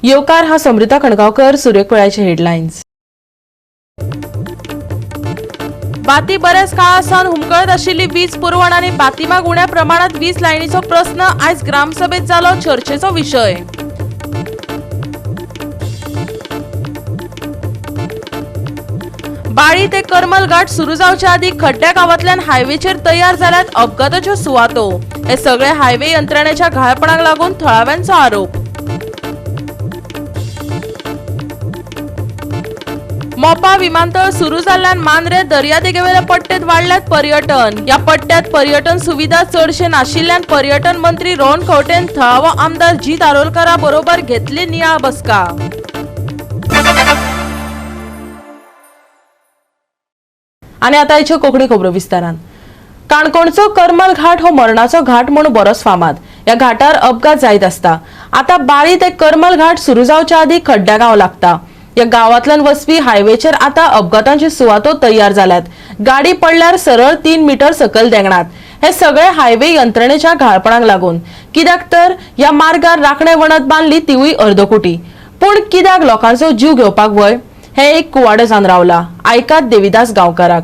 येवकार हा समृता खणगांवकर. सूर्यकुळाचे हेडलायन्स. बाती बऱ्याच काळासावन हुमकळत आशिल्ली वीज पुरवण आनी बातिमाक उण्या प्रमाणात वीज लायनीचो प्रस्न आयज ग्रामसभेत जालो चर्चेचो विशय. बाळी ते करमल घाट सुरू जावच्या आदी खड्ड्या गांवांतल्यान हायवेचेर तयार जाल्यात अपघाताच्यो सुवातो. हे सगळे हायवे यंत्रणेच्या घाळपणाक लागून थळाव्यांचो आरोप. मोपा विमानतळ सुरू जाल्ल्यान मांद्रे दर्यादेगेवेल्या पट्टेत वाडल्यात पर्यटन. ह्या पट्ट्यात पर्यटन सुविधा चडशे नाशिल्ल्यान पर्यटन मंत्री रोहन खंवटेन थळावो आमदार जीत आरोलकरा बरोबर घेतली नियाळ बसका. आनी आतां आयच्यो कोंकणी खबरो विस्तारान. काणकोणचो करमल घाट हो मरणाचो घाट म्हूण बरोच फामाद. ह्या घाटार अपघात जायत आसता. आतां बाळी ते करमल घाट सुरू जावच्या आदी खड्ड्या गांव लागता. ह्या गांवांतल्यान वचपी हायवेचेर आतां अपघातांची सुवातो तयार जाल्यात. गाडी पडल्यार सरळ 3 मिटर सकयल देंगणात. हे सगळे हायवे यंत्रणेच्या घाळपणाक लागून. कित्याक तर ह्या मार्गार राखणे वणत बांदली तिवूय अर्दकुटी. पूण कित्याक लोकांचो जीव घेवपाक व्हय? हे एक कुवाडें जावन रावला. आयकात देविदास गांवकाराक.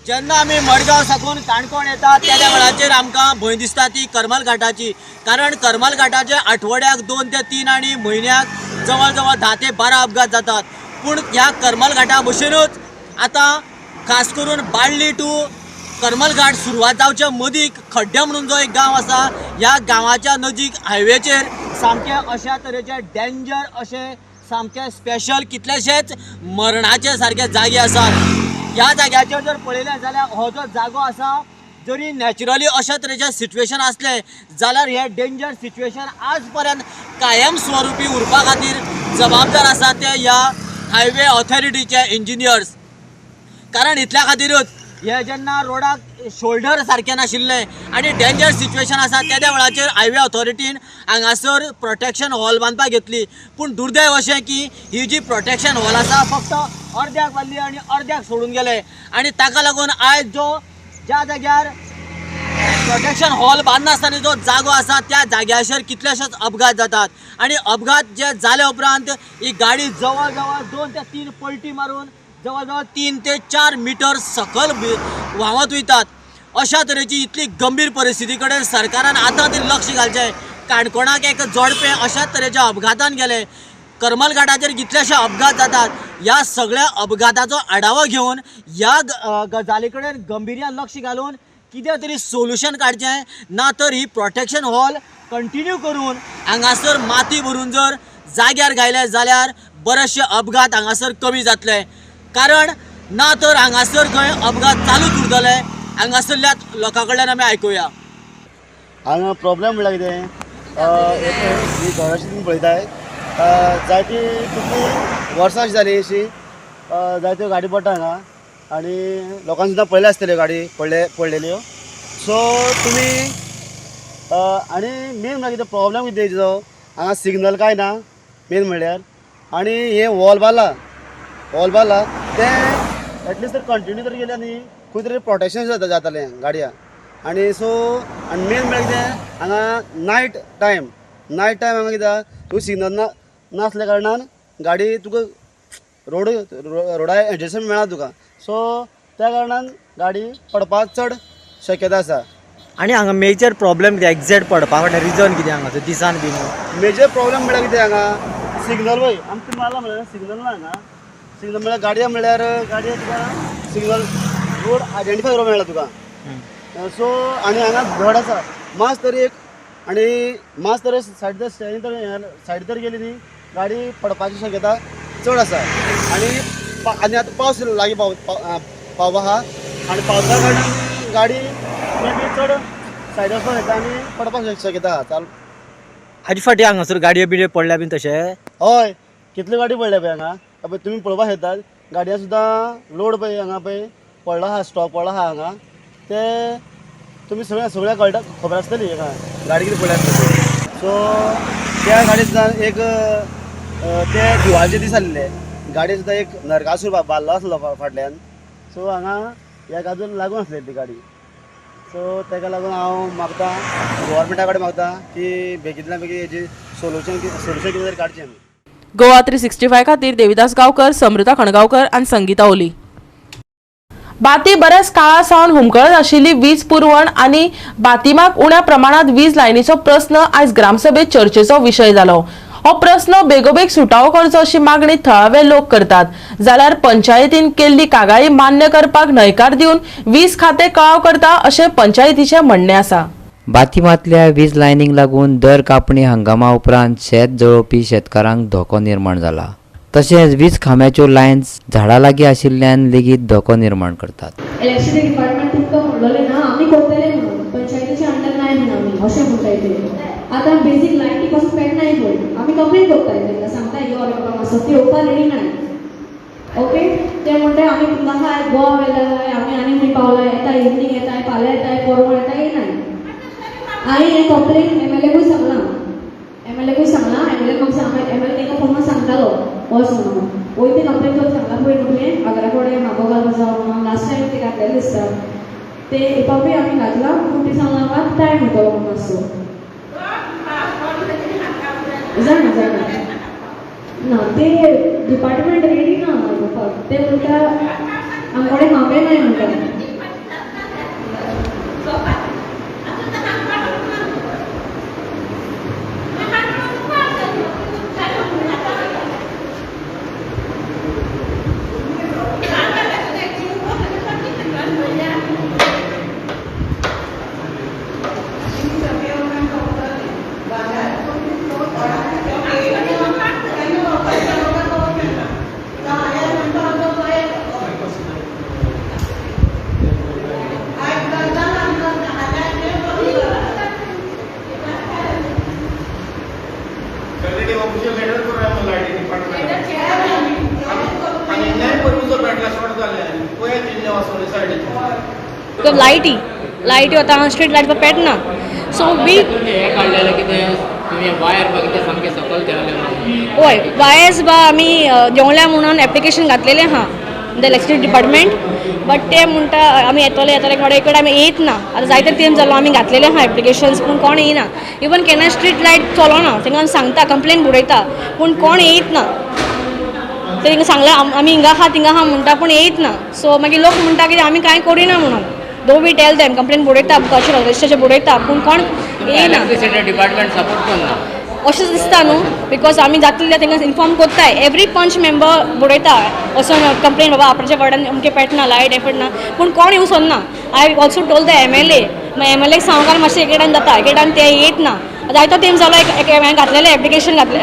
जेन्ना आमी मडगांव साकून काणकोण येतात त्या वेळाचेर आमकां भंय दिसता ती करमल घाटाची, कारण करमल घाटाचे आठवड्याक 2 ते 3 आनी म्हयन्याक जवळ जवळ 10 ते 12 अपघात जातात. पूण ह्या करमल घाटा भशेनूच आतां खास करून बाळ्ळी टू करमल घाट सुरवात जावच्या मदीं खड्डे म्हणून जो एक गांव आसा, ह्या गांवाच्या नजीक हायवेचेर सामके अशा तरेचे डेंजर अशे सामके स्पेशल कितलेशेच मरणाचे सारके जागे आसात. ह्या जाग्याचेर जर पळयलें जाल्यार हो जो जागो आसा जरी नॅचरली अशा तरेचें सिट्युएशन आसलें जाल्यार हे डेंजर सिट्युएशन आज पर्यंत कायम स्वरुपी उरपा खातीर जबाबदार आसा ते ह्या हायवे ऑथॉरिटीचे इंजिनियर्स. कारण इतल्या खातीरूच हे जेन्ना रोडाक शोल्डर सारकें नाशिल्लें आनी डेंजर सिट्युएशन आसा त्या वेळाचेर हायवे ऑथॉरिटीन हांगासर प्रोटेक्शन हॉल बांदपाक घेतली. पूण दुर्दैव अशें की ही जी प्रोटेक्शन हॉल आसा फक्त अर्द्याक बांदली आनी अर्द्याक सोडून गेले आनी ताका लागून आयज जो ज्या जाग्यार प्रोटेक्शन हॉल बांदनासतना जो जागो आसा त्या जाग्याचेर कितलेशेच अपघात जातात आनी अपघात जे जाले उपरांत ही गाडी जवळ जवळ 2 ते 3 पलटी मारून जवळ जवळ 3 ते 4 मिटर सकयल व्हांवत वयतात. अशा तरेची इतली गंभीर परिस्थिती कडेन सरकारान आतां तरी लक्ष घालचें. काणकोणाक एक जोडपें अशाच तरेच्या अपघातान गेलें, करमल घाटाचेर कितलेशे अपघात जातात. ह्या सगळ्या अपघाताचो आढावो घेवन ह्या गजाली कडेन गंभीर्यान लक्ष घालून कितें तरी सोल्युशन काडचें, ना तर ही प्रोटेक्शन हॉल कंटिन्यू करून हांगासर माती भरून जर जाग्यार घायले जाल्यार बरेचशे अपघात हांगासर कमी जातले. कारण ना तर हांगासर खंय अपघात चालूच उरतले. हांगासरल्या लोकां कडल्यान आमी आयकुया. हांगा प्रॉब्लेम म्हणल्यार कितें, ही घराची तुमी पळयताय जायती कितली वर्सां अशी जाली अशी जायत्यो गाडी पडटा हांगा आनी लोकांनी सुद्दां पळयल्या आसतल्यो गाडी पडलेल्यो. सो तुमी आनी मेन म्हणल्यार कितें प्रॉब्लेम कितें जो हांगा सिग्नल कांय ना मेन म्हणल्यार, आनी हें वॉल बांदला, वॉल बांदला तें एटलिस्ट तर कंटिन्यू तर गेल्या न्ही खंय तरी प्रोटेक्शन जातालें गाडयां. आनी सो आनी मेन म्हणल्यार कितें हांगा नायट टायम, नायट टायम हांगा कितें तुका सिग्नल ना नासल्या कारणान गाडी तुका रोड रोडा एडजस्टमेंट मेळना तुका. सो त्या कारणान गाडी पडपाक चड शक्यता आसा. आनी हांगा मेजर प्रॉब्लेम कितें एग्जॅक्ट पडपा फाटल्यान रिजन कितें हांगासर दिसान बीन? मेजर प्रॉब्लेम म्हणल्यार कितें हांगा सिग्नल वय आमकां मारला म्हणल्यार सिग्नल ना हांगा. सिग्नल म्हणल्यार गाडयो म्हणल्यार गाडयो तुका सिग्नल रोड आयडेंटिफाय करूंक मेळना तुका. सो आनी हांगा धड आसा मास तरी एक आनी मास तरी सायड जर स्टेरींग तर सायड तर गेली न्ही गाडी पडपाची शक्यता चड आसा. आनी आनी आतां पावस लागीं पावपा आहा आनी पावसा कारणान गाडी मे बी चड सायड वचपाक शकता आनी पडपाक शक्यता आहा. चाल हाजे फाटीं हांगासर गाडयो बिडयो पडल्या बीन तशें? हय, कितल्यो गाडी पडल्या पळय हांगा. पळय तुमी पळोवपाक शकतात गाडयो सुद्दां लोड पळय हांगा पळय पडलो आहा, स्टॉप पडलो आहा हांगा. ते तुमी सगळ्या सगळ्या कळटा, खबर आसतली हांगा गाडी कितें पडल्या आसतली. सो त्या गाडी सुद्दां एक ते दिवाळचे दीस आसले, गाडी सुद्दां एक नरकासूर बारलो आसलो फाटल्यान. सो हांगा ह्या गाजून लागून आसली ती गाडी. सो ताका लागून हांव मागता गव्हर्मेंटा कडेन मागता की बेगींतल्या बेगीन हेजी सोल्युशन कितें तरी काडचें. गोवा 365 खातीर देविदास गांवकर, समृता खणगांवकर आनी संगीता ओली. बाती बऱ्याच काळा सावन हुमकळत आशिल्ली वीज पुरवण आनी बातिमाक उण्या प्रमाणात वीज लायनीचो प्रस्न आयज ग्रामसभेत चर्चेचो विशय जालो. हो प्रस्न बेगोबेग सुटावो करचो अशी मागणी थळावे लोक करतात, जाल्यार पंचायतीन केल्ली कागाळी मान्य करपाक न्हयकार दिवन वीज खातें कळाव करता अशें पंचायतीचें म्हणणें आसा. बातिमांतल्या वीज लायनीक लागून दर कापणी हंगामा उपरांत शेत जळोवपी शेतकारांक धोको निर्माण जाला. तशेंच वीज खांब्याच्यो लायन्स झाडां लागीं आशिल्ल्यान लेगीत धोको निर्माण करतात. इलेक्ट्रिसिटी डिपार्टमेंट तुमकां म्हणलेलें ना आमी करतले म्हणून, पंचायतीच्या अंडर नाय म्हणून आमी अशें म्हणटाय ते. आतां बेजीक लायटी पासून पेटनाय पळय, आमी कंप्लेन करताय तांकां, सांगताय यो रे बाबा मातसो, ती येवपा रेडी नाय. ओके, ते म्हणटाय आमी तुमकां हाय गोवा वेल्या हाय, आमी आनी खंय पावला, येता इवनींग येताय, फाल्यां येताय, परवां येताय, येनाय. हांवें हें कंप्लेन एमएलएकूय सांगलां, एमएलएकूय सांगलां, एमएलए म्हाका सांगला, एमएलए तांकां फोन सांगतालो वच म्हणून, वयर ते कंप्लेन करून सांगलां पळय न्हू तुवें आगरा कडेन म्हागो घालपा जावं म्हणून लास्ट टायम ते घातलेलें दिसता, ते एपापय आमी घातलां, पूण ते सांगलां म्हाका टायम वयतलो म्हणून मातसो. जाणा जाणा ना ते डिपार्टमेंट रेडी ना आयकुपाक, ते म्हणटा आमचे कडेन खांबे नाय म्हणटा. लायटी लायटी आतां स्ट्रीट लायट पेटना. सो we हय वायर्स बा आमी देंवल्या म्हणून एप्लिकेशन घातलेलें आहा the electricity department, but ते म्हणटा आमी येतले येतले थोडे कडेन आमी येत ना. आतां जायते तेम जालो आमी घातलेले आहा एप्लिकेशन्स, पूण कोण येयना. इवन केन्ना स्ट्रीट लायट चलना, तांकां आमी सांगता, कंप्लेन बरयता, पूण कोण येयत ना. ते तांकां सांगलां आमी हिंगा आहा थिंगा आहा म्हणटा, पूण येयत ना. सो मागीर लोक म्हणटा की आमी कांय करिना म्हणून. दो we tell them complain बरयता, बुकाचेर रजिस्टराचेर बरयता, पूण कोण येयना. डिपार्टमेंट सपोर्ट करना अशेंच दिसता न्हू, because आमी जातले जाल्यार तांकां इन्फॉर्म करताय, एवरी पंच मेंबर बरयता वचोन कंप्लेन, बाबा आपणाच्या वार्डान अमकें पेटना लायट हें पेटना, पूण कोण येवंक सोदना. I also told the MLA, मागीर एम एल एक सांगून मातशें एक टायम जाता, एक टायम ते येत ना. जायतो तेम जालो एक हांवें घातलेलें एप्लिकेशन घातलें,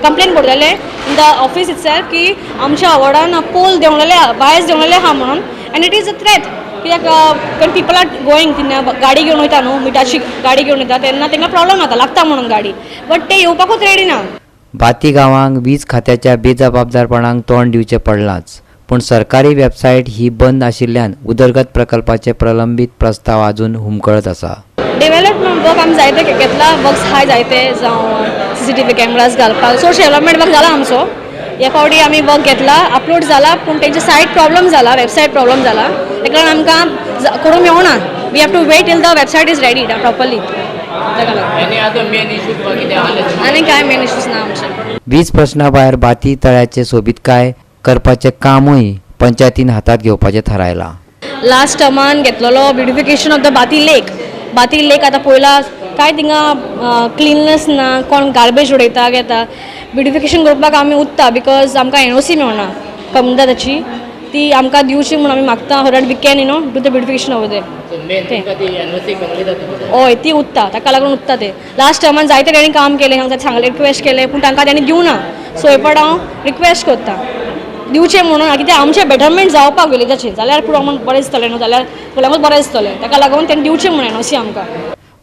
complain बरयलेलें in the office itself की आमच्या वॉर्डान पोल देंवलेले, वायर्स देंवलेले आहा म्हणून, and it is a threat. कित्याक when people are going थिंगा गाडी घेवन वयता न्हू, मिठाची गाडी घेवन वयता तेन्ना तांकां प्रॉब्लम जाता, लागता म्हणून गाडी, बट ते येवपाकूच रेडी ना. बाती गांवांक वीज खात्याच्या बेजबाबदारपणाक तोंड दिवचें पडलांच, पूण सरकारी वेबसायट ही बंद आशिल्ल्यान उदरगत प्रकल्पाचे प्रलंबीत प्रस्ताव अजून हुमकळत आसा. डेव्हलपमेंट वर्क आमी जायते घेतला, वर्क्स आहाय जायते, जावं CCTV cameras घालपाक, सोशल डेव्हलपमेंट वर्क जाला आमचो. ह्या फावटी आमी वर्क घेतला, अपलोड जाला, पूण तेंचे सायट प्रॉब्लम जाला, वेबसायट प्रॉब्लम जाला, ताका लागून आमकां करूंक मेळना. We have to wait till the website is ready properly. ताका लागून आनी कांय मेन इश्यूज ना आमचे. वीज प्रश्ना भायर बाती तळ्याचे सोबीतकाय करपाचें कामूय पंचायतीन हातांत घेवपाचें थारायलां. लास्ट टर्मान घेतलेलो beautification of the Bati lake. Bati lake आतां पळयला काय थिंगा क्लिननेस ना, कोण गार्बेज उडयता घेता. ब्युटिफिकेशन करपाक आमी उत्ता because आमकां NOC मेळना कमदादाची, ती आमकां दिवची म्हणून आमी मागता, so that we can you know do the beautification over there. हय ती उत्ता, ताका लागून उत्ता ते. लास्ट टर्मान जायते तांणी काम केलें, हांगा सांगलें, रिक्वेस्ट केलें, पूण तांकां तांणी दिवना. सो हे पाट हांव रिक्वेस्ट करता दिवचें म्हणून, कित्याक आमचें बेटरमेंट जावपाक विलेजाचें, जाल्यार पुरो म्हूण बरें दिसतलें न्हू, जाल्यार सगळ्यांकूच बरें दिसतलें, ताका लागून तांणी दिवचें म्हणून NOC आमकां.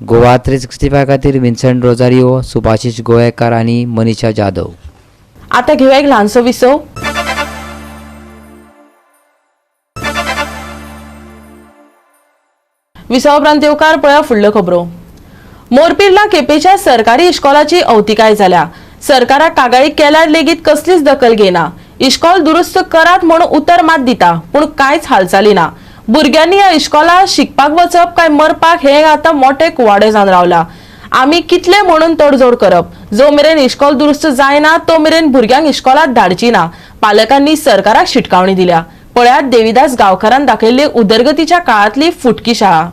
गोवा 365 खातीर विन्सेंट रोजारियो, सुभाषिश गोवेकार आनी मनीषा जाधव. आतां घेवया एक ल्हानसो विसव. विसवा उपरांत येवकार पळया फुडल्यो खबरो. मोरपिर्ला केपेच्या सरकारी इश्कोलाची अवतिकाय जाल्या. सरकाराक कागाळी केल्यार लेगीत कसलीच दखल घेना. इश्कोल दुरुस्त करात म्हूण उतर मात दिता, पूण कांयच हालचाली ना. भुरग्यांनी ह्या इश्कोला शिकपाक वचप काय मरपाक हें आतां मोठें कुवाडें जावन रावलां. आमी कितले म्हणून तडजोड करप? जो मेरेन इश्कोल दुरुस्त जायना तो मेरेन भुरग्यांक इश्कोलात धाडची ना, पालकांनी सरकाराक शिटकावणी दिल्या. पळयात देविदास गांवकारान दाखयल्ली उदरगतीच्या काळांतली फुटकी शाळा.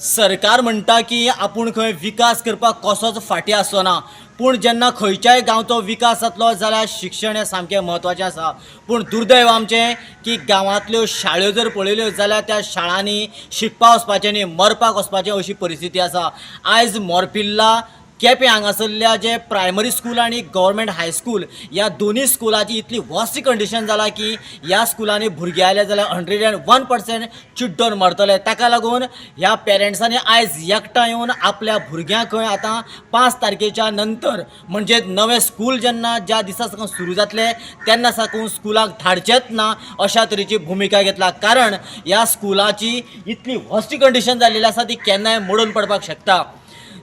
सरकार म्हणटा की आपूण खंय विकास करपाक कसोच फाटीं आसचो ना, पूण जेन्ना खंयच्याय गांवचो विकास जातलो जाल्यार शिक्षण हें सामकें म्हत्वाचें आसा. पूण दुर्दैव आमचें की गांवांतल्यो शाळो जर पळयल्यो जाल्यार त्या शाळांनी शिकपाक वचपाचें न्ही, मरपाक वचपाचें अशी परिस्थिती आसा. आयज मोरपिर्ला केपें हांगासरल्या जे प्रायमरी स्कूल आनी गव्हर्मेंट हायस्कूल ह्या दोनूय स्कुलाची इतली वर्स्ट कंडिशन जाला की ह्या स्कुलांनी भुरगे आयले जाल्यार 101% चिड्डोन मरतले. ताका लागून ह्या पेरंट्सांनी आयज एकठांय येवन आपल्या भुरग्यांक खंय आतां 5 तारखेच्या नंतर म्हणजे नवें स्कूल जेन्ना ज्या दिसा साकून सुरू जातलें तेन्ना साकून स्कुलाक धाडचेंच ना अशा तरेची भुमिका घेतला. कारण ह्या स्कुलाची इतली वर्स्ट कंडिशन जाल्लेली आसा ती केन्नाय मोडून पडपाक शकता.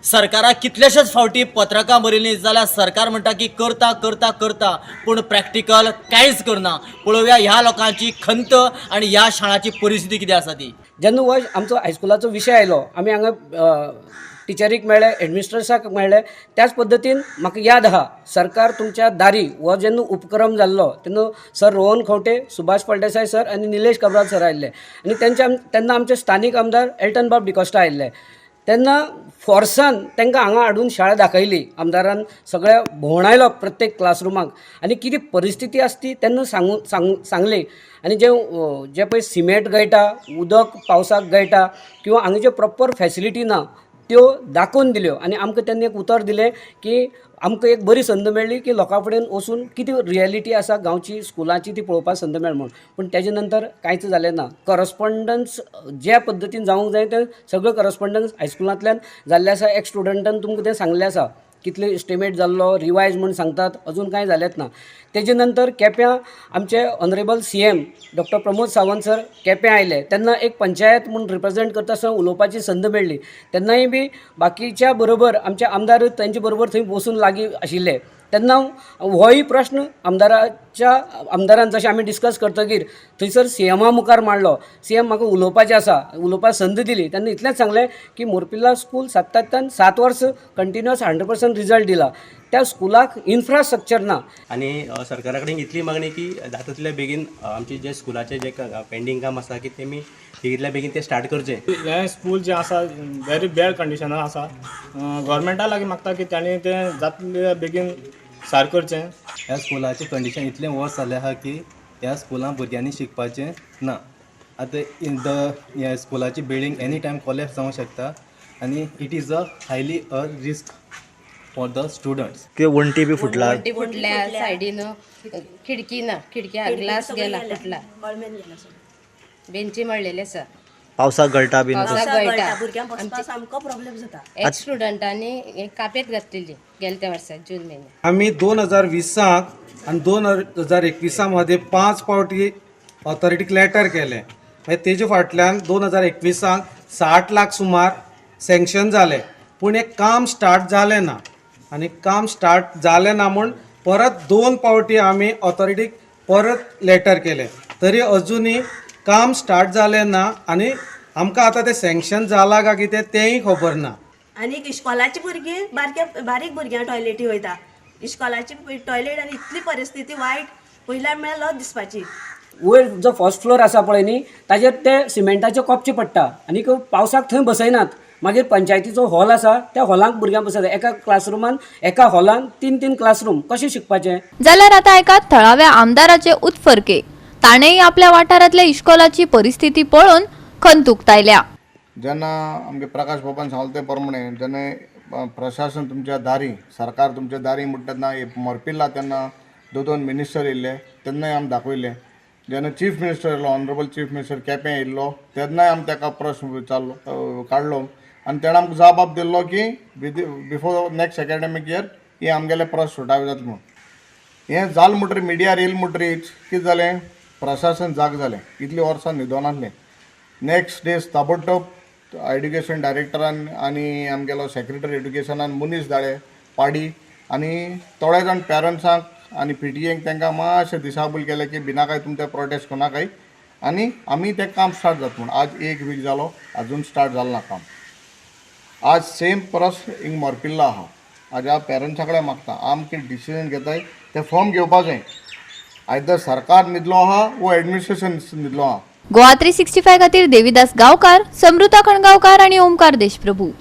सरकाराक कितलेशेच फावटी पत्रकां बरयलीं जाल्यार सरकार म्हणटा की करता करता करता, पूण प्रॅक्टिकल कांयच करना. पळोवया ह्या लोकांची खंत आनी ह्या शाळाची परिस्थिती कितें आसा ती. जेन्ना हो आमचो हायस्कुलाचो विशय आयलो, आमी हांगा टिचरीक मेळ्ळे, एडमिनिस्ट्रेटराक मेळ्ळे. त्याच पद्दतीन म्हाका याद आहा, सरकार तुमच्या दारी हो जेन्ना उपक्रम जाल्लो तेन्ना सर रोहन खंवटे, सुभाष फळदेसाय सर आनी निलेश काब्राल सर आयिल्ले आनी तेन्ना आमचे स्थानीक आमदार एल्टन बाब डिकोस्टा आयिल्ले. तेन्ना फोर्सान तांकां हांगा हाडून शाळा दाखयली, आमदारान सगळ्या भोंवडायलो प्रत्येक क्लासरुमाक आनी कितें परिस्थिती आसा ती तेन्ना सांगली. आनी जे जे पळय सिमेंट गळटा, उदक पावसाक गळटा किंवा हांगा ज्यो प्रोपर फॅसिलिटी ना त्यो दाखोवन दिल्यो. आनी आमकां तेन्ना एक उतर दिलें की आमकां एक बरी संद मेळ्ळी की लोकां फुडें वचून कितें रियलिटी आसा गांवची स्कुलाची ती पळोवपाक संद मेळ्ळी म्हूण. पूण तेजे नंतर कांयच जालें ना. करस्पॉन्डन्स ज्या पद्दतीन जावंक जाय तें सगळें करस्पॉन्डन्स हायस्कुलांतल्यान जाल्लें आसा. एक स्टुडंटान तुमकां तें सांगलें आसा कितले एस्टिमेट जाल्लो रिवायज म्हूण सांगतात, अजून कांय जालेंच ना. तेजे नंतर केप्यां आमचे honourable CM doctor Pramod Sawant sir केप्यां आयले तेन्ना एक पंचायत म्हूण रिप्रेजेंट करता आसतना उलोवपाची संद मेळ्ळी. तेन्नाय बी बाकीच्या बरोबर आमचे आमदार तेंचे बरोबर थंय बसून लागीं आशिल्ले. तेन्ना होय प्रश्न आमदारान जशें आमी डिस्कस करतकीर थंयसर सीएमा मुखार मांडलो. सीएम म्हाका उलोवपाचें आसा, उलोवपाक संद दिली. तेन्ना इतलेंच सांगलें की मोरपिर्ला स्कूल सातत्यान 7 वर्स कंटिन्युअस 100% रिजल्ट दिला, त्या स्कुलाक इन्फ्रास्ट्रक्चर ना. आनी सरकारा कडेन इतली मागणी की जाता तितल्या बेगीन आमचे जे स्कुलाचे जे पेंडींग काम आसा की तेमी बेगींतल्या बेगीन ते स्टार्ट करचें. हें स्कूल जें आसा व्हेरी बॅड कंडिशनान आसा. गव्हर्मेंटा लागीं मागता की तांणी तें जातले बेगीन सारकें करचें. ह्या स्कुलाचें कंडिशन इतलें वर्स जालें आसा की ह्या स्कुलान भुरग्यांनी शिकपाचें ना. आतां इन the ह्या स्कुलाची बिल्डींग एनी टायम कोलॅप्स जावंक शकता आनी it is a highly a risk for the students. कितें वण्टी बी फुटला, वण्टी फुटल्या, सायडीन खिडकी ना, खिडक्या ग्लास गेला फुटला, बेंची मळलेली आसा, पावसाक गळटा बी, पावसाक गळटा, भुरग्यांक बसपाक सामको प्रॉब्लेम जाता. एक स्टुडंटांनी कापेत घातलेली गेल्या त्या वर्सा जून म्हयन्याक. आमी 2020 आनी 2021 मध्ये 5 फावटी ऑथॉरिटीक लेटर केलें. मागीर तेजे फाटल्यान 2021 60 लाख सुमार सँक्शन जालें, पूण हें काम स्टार्ट जालें ना. आनी काम स्टार्ट जालें ना म्हूण परत 2 फावटी आमी ऑथॉरिटीक परत लेटर केलें, तरी अजुनूय काम स्टार्ट जालें ना. आनी आमकां आतां तें सँक्शन जालां काय कितें तेंय खबर ना. आनी इश्कोलाची भुरगीं बारक्या बारीक भुरग्यां टॉयलेटी वयता, इश्कोलाची टॉयलेट आनी इतली परिस्थिती वायट पयल्यार म्हळ्यार लज दिसपाची. वयर जो फर्स्ट फ्लोर आसा पळय न्ही ताजेर ते सिमेंटाचे कोपचे पडटा आनी पावसाक थंय बसयनात. मागीर पंचायतीचो हॉल आसा त्या हॉलांत भुरग्यांक बसयता. एका क्लासरुमान एका हॉलान 3-3 क्लासरूम कशें शिकपाचें? जाल्यार आतां एका थळाव्या आमदाराचे उत्फर्के, ताणेंय आपल्या वाठारांतल्या इश्कोलाची परिस्थिती पळोवन खंत उक्तायल्या. जेन्ना आमगे प्रकाश बाबान सांगलें ते प्रमाणे जेन्ना प्रशासन तुमच्या दारी, सरकार तुमच्या दारी म्हणटा तेन्ना मोरपिर्ला तेन्ना 2-2 मिनिस्टर येयल्ले तेन्नाय आमी दाखयल्ले. जेन्ना चीफ मिनिस्टर येयलो, ऑनरेबल चीफ मिनिस्टर केपें येयल्लो तेन्नाय आमी ताका प्रश्न विचारलो काडलो आनी तेणें आमकां जबाब दिल्लो की बिफोर नेक्स्ट एकाडेमीक इयर हे आमगेले प्रश्न सुटावे जातले म्हूण. हें जालें म्हणटरीर मिडियार येयलें म्हणटरीच कितें जालें, प्रशासन जाग जालें. इतलीं वर्सां न्हिदोन आसलें. नेक्स्ट डे ताबडतोब एड्युकेशन डायरेक्टरान आनी आमगेलो सेक्रेटरी एड्युकेशनान मनीस धाडले पाडी आनी थोडे जाण पेरंट्सांक आनी पीटीएंक तांकां मातशें दिसाबल केलें की भिनाकाय, तुमचें प्रोटेस्ट करनाकाय आनी आमी तें काम स्टार्ट जाता म्हूण. आज एक वीक जालो, अजून स्टार्ट जालें ना काम. आज सेम प्रश्न हिंग मोरपिल्ला आहा. आज हांव पेरंट्सा कडेन मागता, आम कितें डिसिजन घेताय तें फॉर्म घेवपा जाय. आयदर सरकार न्हिदलो आहा वो एडमिनिस्ट्रेशन न्हिदलो आहा. गोवा 365 खातीर देवीदास गांवकार, समृता खणगांवकार आनी ओमकार देशप्रभू.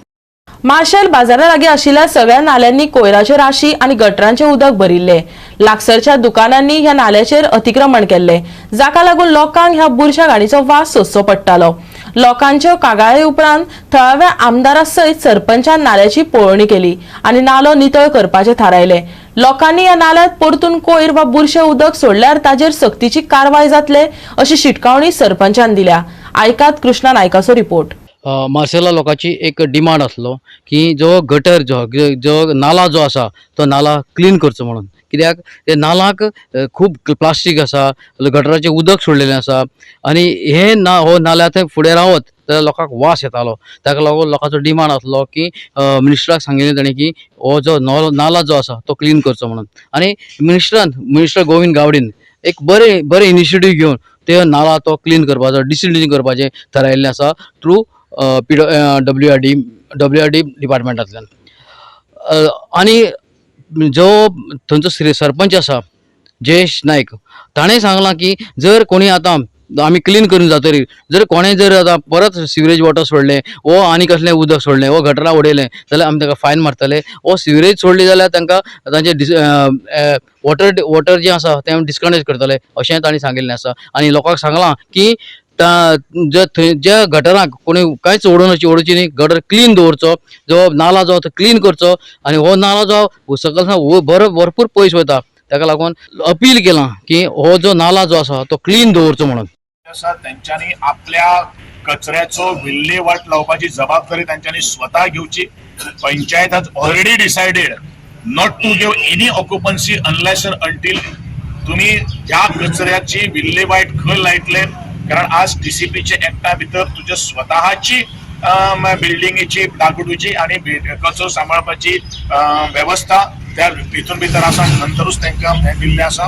मार्शेल बाजारा लागीं आशिल्ल्या सगळ्या नाल्यांनी कोयराच्यो राशी आनी गटरांचें उदक भरिल्लें. लागसरच्या दुकानांनी ह्या नाल्याचेर अतिक्रमण केल्लें, जाका लागून लोकांक ह्या बुरशा घाणीचो वास सोंसचो पडटालो. लोकांच्यो कागाळी उपरांत थळाव्या आमदारा सयत सरपंचान नाल्याची पळोवणी केली आनी नालो नितळ करपाचें थारायलें. लोकांनी ह्या नाल्यांत परतून कोयर वा बुरशें उदक सोडल्यार ताजेर सक्तीची कारवाय जातले अशी शिटकावणी सरपंचान दिल्या. आयकात कृष्णा नायकाचो रिपोर्ट. मार्सेला लोकांची एक डिमांड आसलो की जो गटर जो जो नाला जो आसा तो नाला क्लीन करचो म्हणून, कित्याक ते नालाक खूब प्लास्टीक आसा, गटराचें उदक सोडलेलें आसा आनी हे ना हो नाल्या थंय फुडें रावत जाल्यार लोकांक वास येतालो. ताका लागून लोकांचो डिमांड आसलो की मिनिस्टराक सांगिल्लें ताणें की हो जो नाला जो आसा तो क्लीन करचो म्हणून. आनी मिनिस्टर गोविंद गावडीन एक बरें बरें इनिशिएटीव घेवन ते नाला तो क्लीन करपाचो, डिसिल्टिंग करपाचें थारायिल्लें आसा थ्रू WRD डिपार्टमेंटांतल्यान. आनी जो थंयचो सरपंच आसा जयेश नायक, ताणें सांगलां की जर कोणी आतां आमी क्लीन करून जातरी जर कोणें जर आतां परत सिवरेज वॉटर सोडलें वो आनी कसलें उदक सोडलें वो गटरां उडयलें जाल्यार आमी ताका फायन मारतले. वो सिवरेज सोडली जाल्यार तांकां तांचे वॉटर जें आसा तें आमी डिस्कनेक्ट करतले अशें तांणी सांगिल्लें आसा. आनी लोकांक सांगलां की थंय ज्या गटरांक कोणी कांयच उडोवची न्ही, गटर क्लीन दवरचो, जो नाला जो तो क्लीन करचो आनी हो नाला जो सकयल सावन बरो भरपूर पयस वता ताका लागून अपील केलां की हो जो नाला जो आसा तो क्लीन दवरचो म्हणून. आसा तेंच्यांनी आपल्या कचऱ्याचो विल्हेवाट लावपाची जबाबदारी तेंच्यांनी स्वता घेवची. Panchayat has already decided not to give any occupancy unless and until तुम्ही ह्या कचऱ्याची विल्हेवाट खंय लायतले. कारण आज DCPच्या एक्टा भितर तुज्या स्वतःची बिल्डिंगेची डागडुजी आनी कचरो सांबाळपाची वेवस्था त्या हितून भितर आसा आनी नंतरूच तांकां हें दिल्लें आसा.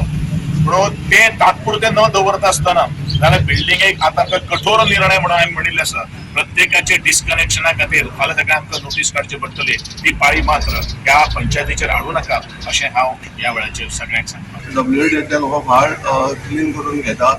म्हणून ते तात्पुरते न दवरता आसतना जाल्यार बिल्डिंगेक आतां कठोर निर्णय म्हणून हांवें म्हणिल्लें आसा. प्रत्येकाचे डिस्कनेक्शना खातीर फाल्यां ताका आमकां नोटीस काडची पडटली, ती पाळी मात्र ह्या पंचायतीचेर हाडूं नाका अशें हांव ह्या वेळाचेर सगळ्यांक सांगता. WRDंतल्यान हो व्हाळ क्लीन करून घेता.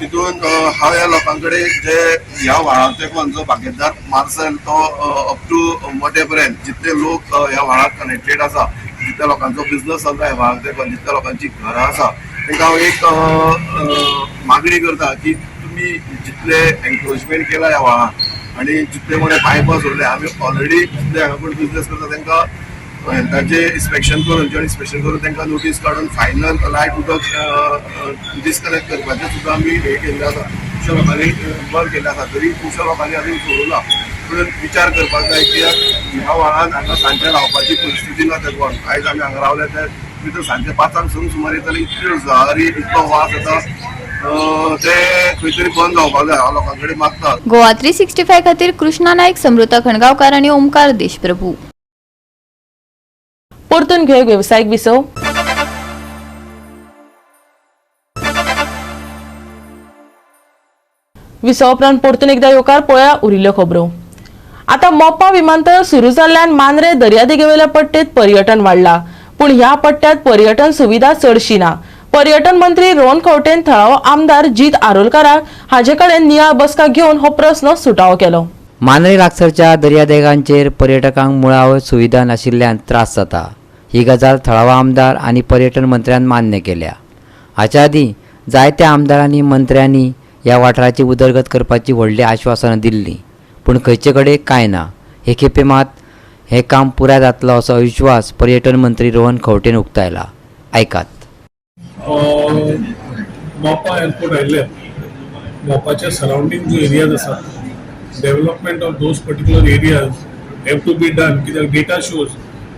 तितून हांव ह्या लोकां कडेन जे ह्या व्हाळाक तेंकून जो बागेतदार मार्सेल तो अप टू मोटे पर्यंत जितले लोक ह्या व्हाळाक कनेक्टेड आसा, जितल्या लोकांचो बिजनस चलता ह्या व्हाळाक तेंकून, जितल्या लोकांची घरां आसा, तांकां हांव एक मागणी करता की तुमी जितले एन्क्रोचमेंट केला ह्या व्हाळाक आनी जितले कोणे पायपां सोडले, आमी ऑलरेडी जितले हांगा कोण बिजनस करता तांकां हेल्थाचें इन्स्पेक्शन करून, जॉईंट इन्स्पेक्शन करून तांकां नोटीस काडून फायनल लायट उदक डिस्कनेक्ट करपाचें सुद्दां आमी हें केल्लें आसा. खुबश्या लोकांनी बंद केल्लें आसा, तरी खुबश्या लोकांनी अजून सोडूं ना. म्हणून विचार करपाक जाय की ह्या व्हाळान हांगा सांजचे रावपाची परिस्थिती ना. तेकून आयज आमी हांगा रावले ते भितर सांजचे 5 संक सुमार येताले, इतल्यो जळारी, इतलो वास येता, ते खंय तरी बंद जावपाक जाय. हांव लोकां कडेन मागता. गोवा 365 खातीर कृष्णा नायक, समृता खणगांवकार आनी ओमकार देशप्रभू. परतून घेवंक वेवसायीक विसव. विसव उपरांत परतून एकदा येवकार पळया उरिल्ल्यो खबरो. आतां मोपा विमानतळ सुरू जाल्ल्यान मांद्रे दर्यादेगेवेल्या पट्टेत पर्यटन वाडला, पूण ह्या पट्ट्यात पर्यटन सुविधा चडशी ना. पर्यटन मंत्री रोहन खंवटेन थळावो आमदार जीत आरोलकाराक हाजे कडेन नियाळ बसका घेवन हो प्रस्न सुटावो केलो. मांद्रे लागसरच्या दर्यादेगांचेर पर्यटकांक मुळाव्यो सुविधा नाशिल्ल्यान त्रास जाता. ही गजाल थळावा आमदार आनी पर्यटन मंत्र्यान मान्य केल्या. हाच्या आदीं जायत्या आमदारांनी मंत्र्यांनी ह्या वाठाराची उदरगत करपाची व्हडलीं आश्वासनां दिल्लीं, पूण खंयचे कडेन कांय ना. हे खेपे मात हें काम पुराय जातलो असो विश्वास पर्यटन मंत्री रोहन खंवटेन उक्तायला. आयकात. मोपा एअरपोर्ट आयिल्ल्यान मोपाच्या सरावंडींग जो एरियाज आसात, development of those particular areas have to be done. कित्याक डेटा शोज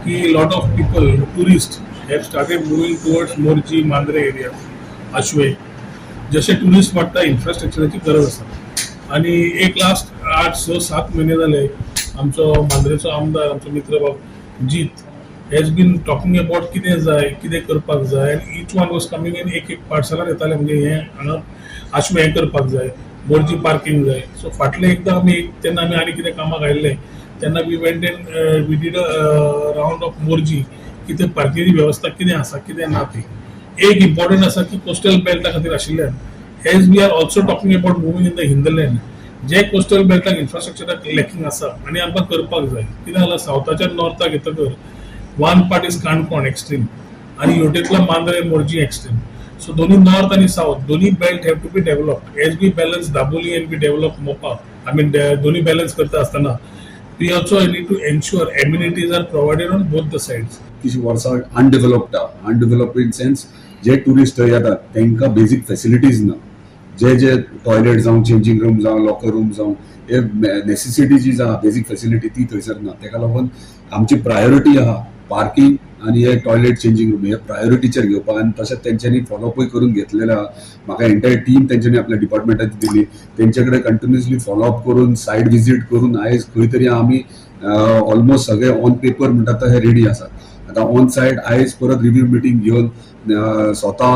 की lot of people, tourist have started moving towards Morjim, Mandrem area, Ashwem. जशे ट्युरिस्ट वाडटा इन्फ्रास्ट्रक्चराची गरज आसा. आनी एक लास्ट 8, 6, 7 म्हयने जाले आमचो मांद्रेचो आमदार आमचो मित्र बाब Jeet has been talking about कितें जाय, कितें करपाक जाय, आनी each one was coming in एक एक पार्सलान येताले, म्हणजे हें हांगा आशू हें करपाक जाय, मोरजी पार्किंग जाय. सो फाटले एकदां आमी तेन्ना आमी आनी कितें कामाक आयिल्ले तेन्ना we went and we did a round of Morjim की ते पार्किंगची वेवस्था कितें आसा कितें ना ती. एक इम्पॉर्टंट आसा की कोस्टल बेल्टा खातीर आशिल्ल्यान as we are also talking about moving in the hinterland, J coastal बेल्टाक इन्फ्रास्ट्रक्चराक लॅकिंग आसा आनी आमकां करपाक जाय. कितें जालां सावथाच्यान नॉर्थाक येतकर one part is Canacona extreme आनी हेवटेंतलो मांद्रे मोरजी एक्स्ट्रीम. सो दोन्ही नॉर्थ आनी सावथ दोन्ही belt have to be developed. As we balance Dabolim and we develop Mopa, I mean दोन्ही बॅलन्स करता आसतना we also need to ensure amenities are provided on both the sides. कितलींशीं वर्सां undeveloped आहा. Undeveloped in sense J tourist थंय येतात तांकां basic facilities ना. जे जे toilet जावं, चेंजींग रूम जावं, लॉकर रूम जावं, हे नेसेसिटी जी आहा बेजीक फेसिलिटी ती थंयसर ना. ताका लागून आमची प्रायोरिटी आहा पार्किंग आनी हे टॉयलेट चेंजींग रूम हे प्रायोरिटीचेर घेवपाक. आनी तशेंच तेंच्यांनी फॉलोअपूय करून घेतलेलें आहा. म्हाका एंटायर टीम तेंच्यांनी आपल्या डिपार्टमेंटाची दिली, तेंचे कडेन कंटिन्युअसली फॉलोअप करून सायट विजीट करून आयज खंय तरी आमी ऑलमोस्ट सगळे ऑन पेपर म्हणटा तशें रेडी आसात. आतां ऑन सायट आयज परत रिव्यू मिटींग घेवन स्वता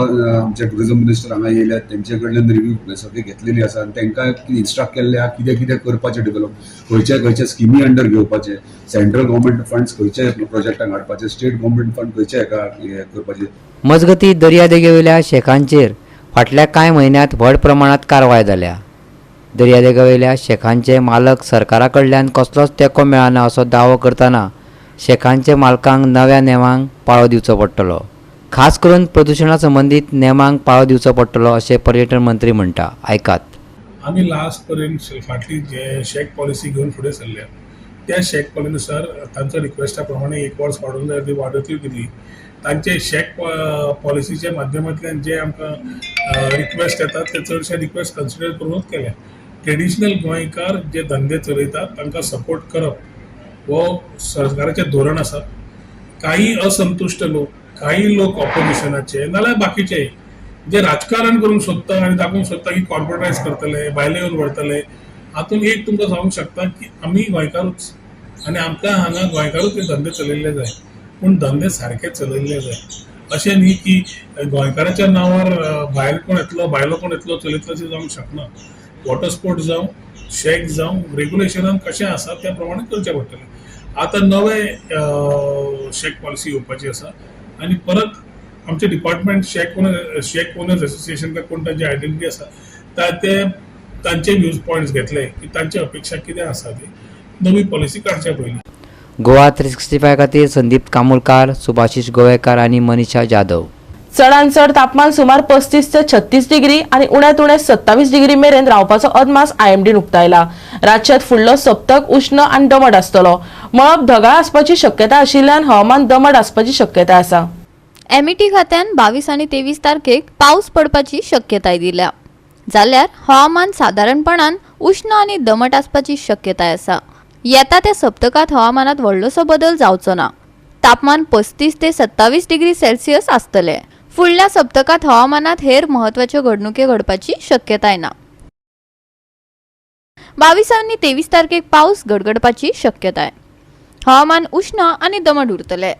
आमचे टुरिझम मिनिस्टर हांगा येयल्यात, तेंचे कडल्यान रिव्यू सगळे घेतलेली आसा आनी तांकां इन्स्ट्रक्ट केल्ले आहा कितें कितें करपाचें डेव्हलप, खंयचे खंयचे स्किमी अंडर घेवपाचे, सेंट्रल गव्हर्मेंट फंड्स खंयचे प्रोजेक्टांक हाडपाचे, स्टेट गव्हर्मेंट फंड खंयचे हेका हें करपाचे. मजगतीं, दर्यादेगेवेल्या शेकांचेर फाटल्या कांय म्हयन्यांत व्हड प्रमाणांत कारवाय जाल्या. दर्यादेगेवेल्या शेकांचे मालक सरकारा कडल्यान कसलोच तेंको मेळना असो दावो करतना शेकांचे मालकांक नव्या नेमांक पाळो दिवचो पडटलो. खास करून प्रदुशणा संबंदीत नेमांक पाळो दिवचो पडटलो अशें पर्यटन मंत्री म्हणटा. आयकात. आमी लास्ट पर्यंत फाटली जे शॅक पॉलिसी घेवन फुडें सरल्या त्या शॅक पॉलिसीनुसार तांचो रिक्वेस्टा प्रमाणे एक वर्स वाडोवन जाय ती वाडोवची दिली. तांचे शॅक पॉलिसीच्या माध्यमांतल्यान जे आमकां रिक्वेस्ट येतात ते चडशे रिक्वेस्ट कन्सिडर करूनच केल्या. ट्रेडिशनल गोंयकार जे धंदे चलयतात तांकां सपोर्ट करप हो सरकाराचें धोरण आसा. काही असंतुश्ट लोक, काही लोक ऑपोजिशनाचे नाल्यार बाकीचे जे राजकारण करूंक सोदता आनी दाखोवंक सोदता की कॉर्पोरेटायज करतले, भायले येवन व्हरतले, हातूंत एक तुमकां सांगूंक शकता की आमी गोंयकारूच आनी आमकां हांगा गोंयकारूच हे धंदे चलयल्ले जाय, पूण धंदे सारके चलयल्ले जाय. अशें न्ही की गोंयकाराच्या नांवार भायर कोण येतलो, भायलो कोण येतलो चलयतलो अशें जावंक शकना. वॉटर स्पोर्ट जावं, शॅक जावं, रेगुलेशनान कशें आसा त्या प्रमाणे करचें पडटलें. आतां नवे शॅक पॉलिसी येवपाची आसा आनी परत आमचे department shack owners association काय कोण तांची आयडेंटिटी आसा ते तांचे व्यूज पॉयंट्स घेतले की तांची अपेक्षा कितें आसा ती नवी पॉलिसी काडच्या पयलीं. गोवा 365 खातीर संदीप कामुलकार, सुभाषिश गोवेकार आनी मनीषा जाधव. चडांत चड तापमान सुमार 35 ते 36 डिग्री आनी उण्यांत उणें 27 डिग्री मेरेन रावपाचो अदमास आयएमडीन उक्तायला. राज्यात फुडलो सप्तक उश्ण आनी दमट आसतलो. मळब ढगाळ आसपाची शक्यता आशिल्ल्यान हवामान दमट आसपाची शक्यता आसा. एमईटी खात्यान 22 आनी 23 तारखेक पावस पडपाची शक्यताय दिल्या, जाल्यार हवामान सादारणपणान उश्ण आनी दमट आसपाची शक्यताय आसा. येता त्या सप्तकांत हवामानात व्हडलोसो बदल जावचो ना. तापमान 35 ते 27 डिग्री सेल्सियस आसतले. फुडल्या सप्तकांत हवामानात हेर म्हत्वाच्यो घडणुके घडपाची शक्यताय ना. 22 आनी 23 तारखेक पावस गडगडपाची शक्यताय. हवामान उश्ण आनी दमट उरतले.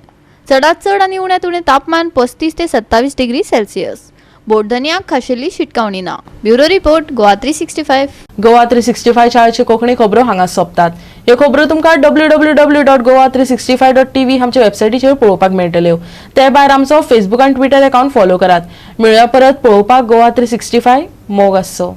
चडात चड आनी उण्यांत उणें तापमान 35 ते 27 डिग्री सेल्सियस. बोटधनयाक खाशेली शिटकावणी ना. Bureau report, Goa 365. Goa 365 शाळेच्यो Konkani खबरो हांगा सोंपतात. ह्यो खबरो तुमकां www.goa365.tv आमच्या वेबसायटीचेर पळोवपाक मेळटल्यो. ते भायर आमचो फेसबूक आनी ट्विटर अकाउंट फॉलो करात. मेळुया परत पळोवपाक गोवा 365. मोग आसचो.